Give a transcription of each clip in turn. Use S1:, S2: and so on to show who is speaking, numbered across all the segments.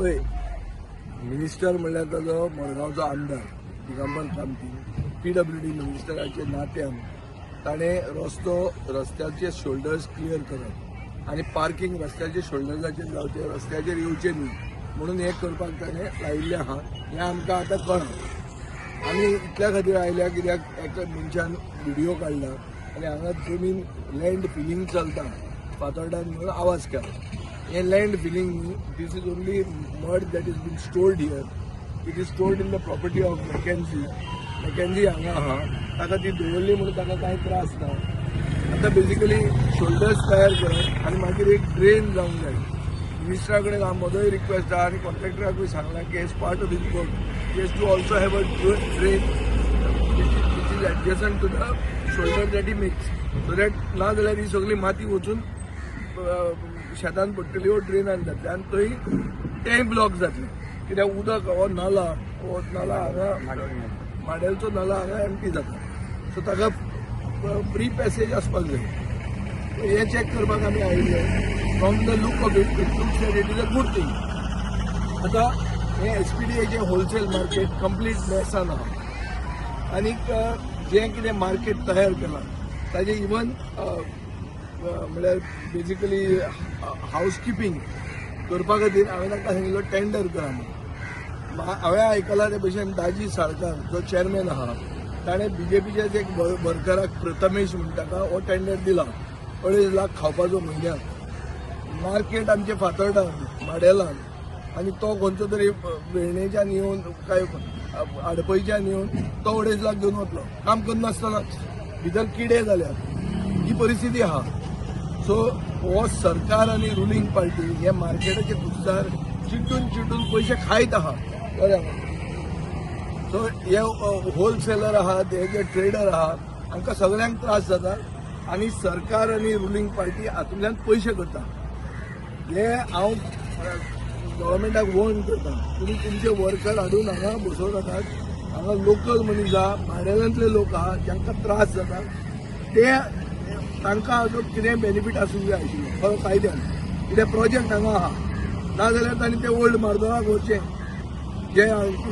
S1: पळय, मिनिस्टर म्हणल्यार ताजो मडगांवचो आमदार दिगंबर कामती, पीडब्ल्यूडी मिनिस्टराचे नात्यान ताणें रस्तो, रस्त्याचे शोल्डर्स क्लियर करप आनी पार्किंग रस्त्याचे शोल्डर्साचेर जावचें, रस्त्याचेर येवचें न्ही म्हणून हें करपाक ताणें लायिल्लें आहा. हें आमकां आतां कळ्ळां. आमी इतल्या खातीर आयल्या कित्याक एका मनशान व्हिडियो काडला आनी हांगा जमीन लँड फिलिंग चलता फातोर्डान म्हणून आवाज केला. हें लँड फिलिंग न्ही, this is only mud that is been stored here. It is stored in the property of Mackenzie. Mackenzie हांगा आहा, ताका ती दवरली म्हणून ताका कांय त्रास ना. आतां बेजिकली शोल्डर्स तयार करप आनी मागीर एक ड्रेन जावंक जाय. मिनिस्टरा कडेन हांव म्हजोय रिक्वेस्ट आहा आनी कॉन्ट्रॅक्टराकूय सांगलां की as part of his work he has to also have a drain which is adjacent to the shoulder that he makes, so that ना जाल्यार ही सगळी माती वचून शेतान पडटली वो ड्रेनान जातली आनी थंय तेंय ब्लॉक जातलें, कित्याक उदक हो नाला हांगा माडेलचो नाला हांगा एमटी जाता. सो ताका फ्री पॅसेज आसपाक जाय. हें चॅक करपाक आमी आयिल्ले. From the look of it, it looks that it is a good thing. आतां हें एसपीडीएचें होलसेल मार्केट कंप्लीट मेसान आहा आनीक जें कितें मार्केट तयार केलां ताजें इवन म्हणल्यार बेजिकली हावस किपिंग करपा खातीर हांवें तांकां सांगिल्लो टेंडर करा म्हणून. हांवें आयकलां ते भशेन दाजी साळकार जो चॅरमॅन आहा, ताणें बीजेपीच्याच एक वर्कराक, प्रथमेश म्हणटा ताका, हो टेंडर दिला 2.5 लाख खावपाचो म्हयन्याक. मार्केट आमचें फातर्डान माडेलान आनी तो खंयचो तरी वेर्णेच्यान येवन काय आडपयच्यान येवन तो 2.5 लाख घेवन वतलो काम करनासतनाच. भितर किडे जाल्यात, ही परिस्थिती आहा. सो हो सरकार आनी रुलींग पार्टी हे मार्केटाचे कुस्तार चिड्डून चिड्डून पयशे खायत आहा, कळ्ळें? सो हे होलसेलर आहात, हे जे ट्रेडर आहात, हांकां सगळ्यांक त्रास जाता आनी सरकार आनी रुलींग पार्टी हातूंतल्यान पयशे करता. हे हांव गव्हर्मेंटाक वॉर्न करता, तुमी तुमचे वर्कर हाडून हांगा बसोवं नाकात. हांगा लोकल मनीस आहा, माडेलांतले लोक आहा, जांकां त्रास जाता ते तांकां अजून कितें बेनिफीट आसूंक जाय आशिल्लो खरो कायद्यान. कितें प्रोजेक्ट हांगा आहा, नाजाल्यार तांणी ते ओल्ड मार्दोळाक व्हरचें, जे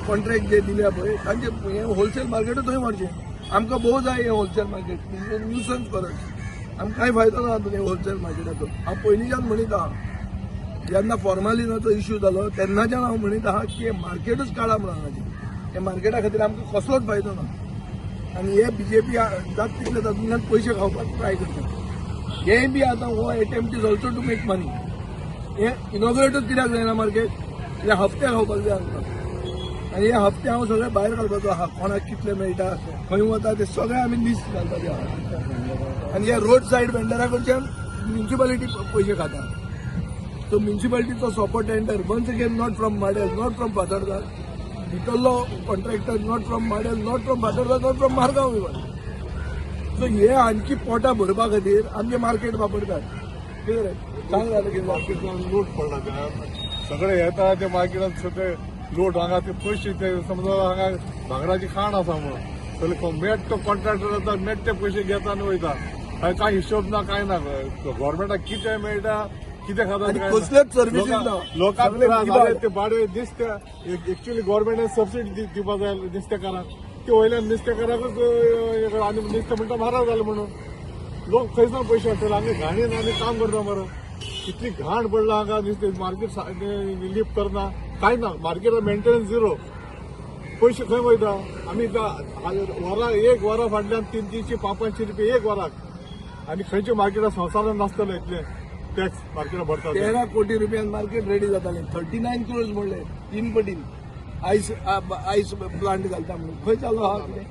S1: कॉन्ट्रॅक्ट जे दिल्या पळय तांचे हें होलसेल मार्केटूच थंय व्हरचें. आमकां भोव जाय हें होलसेल मार्केट, न्युसन्स करत, आमकां कांय फायदो ना हातूंत होलसेल मार्केटाचो. हांव पयलींच्यान म्हणीत आहा, जेन्ना फॉर्मालिनाचो इश्यू जालो तेन्नाच्यान हांव म्हणीत आहा की हें मार्केटूच काडा म्हणून हांगाचें. हे मार्केटा खातीर आमकां कसलोच फायदो ना आनी हे बीजेपी जाता तितले तातूंतल्यान पयशे खावपाक ट्राय करता. हेंय बी आतां हो attempt is also to make money. हें इनॉग्रेटूच कित्याक जायना मार्केट? कित्याक हप्ते खावपाक जाय आमकां आनी हे हप्ते हांव सगळे भायर घालपाचो आहा. कोणाक कितले मेळटा, खंय वता ते सगळे आमी लिस्ट घालपाचे आहा. आनी हे रोड सायड वेंडरा कडच्यान म्युन्सिपालिटी पयशे खाता. सो म्युन्सिपालिटीचो सोपो tender, once again not from Madel, not from Fatorda, भितरलो contractor, not from Madel, not from Fatorda, not from Margao even. So हे आणखी पोटां भरपा खातीर आमचें मार्केट वापरतात. कितें रे, सांग जालें कितें?
S2: मार्केटान लोड पडला ते सगळे येता ते मार्केटात सगळे लोड हांगा ते पयशे ते समजा हांगा भांगराची खाण आसा म्हणून सगळे मेट तो कॉन्ट्रॅक्टर जाता, मेट ते पयशे घेता आनी वयता. काय काय हिशोब ना, काय ना. गव्हर्मेंटाक कितें मेळटा, कितें खाता
S1: आनी
S2: ते काय ना.
S1: कसलेच सर्विसीस ना.
S2: लोकांक
S1: सगळे
S2: त्रास
S1: इबाड.
S2: जाले ते बाडवे दिसते. एक्च्युअली गव्हर्मेंटान सबसिडी दिवपाक जाय नुस्तेकारांक, ते वयल्यान नुस्तेकाराकूच आनी नुस्तें म्हणटा म्हारग जालें म्हणून. लोक खंयसान पयशे हाडटले? आमी घाणीन आमी काम करता मरो. कितली घाण पडला हांगा. नुस्तें मार्केट लिफ्ट करना, कांय ना. मार्केटात मेंटेनन्स झिरो. पयशे खंय वयता? आमी वरा एक वरा फाटल्यान 300, 500 रुपये एक वराक. आनी खंयच्या मार्केटात संवसारान नासतले इतले टॅक्स मार्केटात भरता ते.
S1: 13 कोटी रुपयान मार्केट रेडी जातालें. 39 क्रोर्स म्हणले, तीन पटीन आयस आयस प्लांट घालता म्हणून. खंय चालू आहा कितें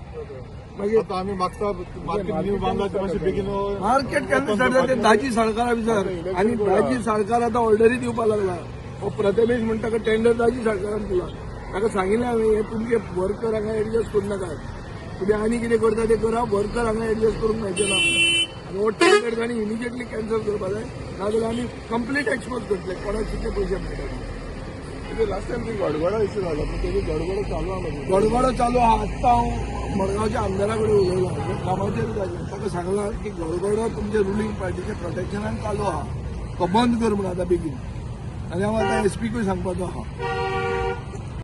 S1: मागीर?
S2: आता आमी मागता मार्केट न्यू बांदला ते मातशें बेगीन.
S1: मार्केट केन्ना स्टार्ट जाता ते दाजी साळकारा विचार. आनी दाजी साळकार आतां ऑर्डरी दिवपाक लागला. हो प्रथमेश म्हणटा ताका टेंडर दाजी साळकारान दिला. ताका सांगिल्लें हांवें, हे तुमचे वर्कर हांगा एडजस्ट करूं नाकात, तुमी आनी कितें करता ते करा, वर्कर हांगा एडजस्ट करूंक मेळचे ना. आनी हो टेंडर तांणी इमिजिएटली कॅन्सल करपाक जाय, नाजाल्यार आमी कंप्लीट एक्सपोज करतले कोणाक कितले पयशे मेळटा.
S2: लास्ट टायम ती गडगडो इश्यू जालो पूण तेजी गडगडो चालू आहा मागीर.
S1: गडगडो चालू आहा. आत्तां हांव मडगांवच्या आमदारा कडेन उलयलां, कामाचेर जालें. ताका सांगलां की गडगडो तुमच्या रुलींग पार्टीच्या प्रोटेक्शनान चालू आहा, तो बंद कर म्हणून आतां बेगीन. आनी हांव आतां एस पीकूय सांगपाचो आहा.